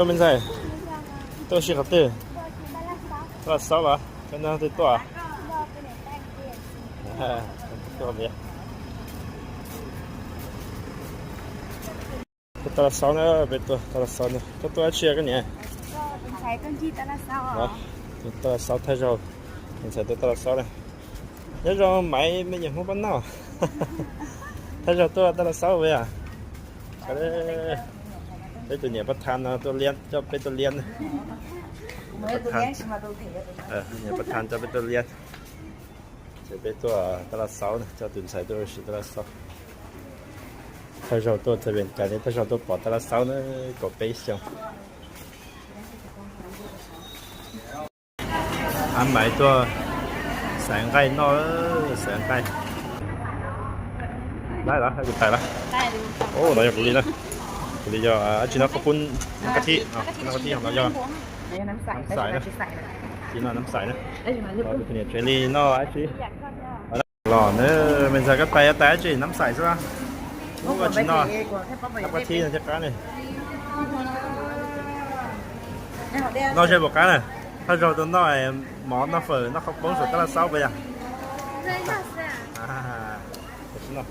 Me ntxhais, tuaj ua si qhov twg? Taj Laj Xaub los? Koj nyob twg tuaj? Tuaj pem. Tuaj Taj Laj Xaub na, peb tuaj Taj Laj Xaub na. Koj tuaj dab tsi koj niam? Taj Laj Xaub thawj zaug, tus ntxhais tuaj Taj Laj Xaub na. Nyob zoo Maiv, me nyuam Hmoob Paj Noj. Thawj zaug tuaj Taj Laj Xaub puas yog? Peb tus niam Paj Tha no tuaj liab, coj peb tuaj liab na. Niam Paj Tha coj peb tuaj liab. Ces peb tuaj Taj Laj Xaub na, coj tus ntxhais tuaj ua si Taj Laj Xaub. Thawj zaug tuaj txog Vias Cas, thawj zaug tuaj pom Taj Laj Xaub na, kaum peb xyoo. Ab Maiv tuaj xaiv nqaij noj, xaiv nqaij. Lawv los kuv tais lawm. Os, no yog kuv li na. Kuv li yog dab tsi no, qhaub poob nab kab thib, nab kab thib no yog nab xais na. Tsis no nab xais na. Tus niam tsev li noj dab tsi? Los na, me ntxhais koj tais, tais dab tsi? Nab xais xwb. Ua tsis noj, nab kab thib no thiaj qab ne. Noj zej puas qab na? Thawj zaug tuaj noj mov, noj fawm, noj qhaub poob saum Taj Laj Xaub puas yog? Tam sim no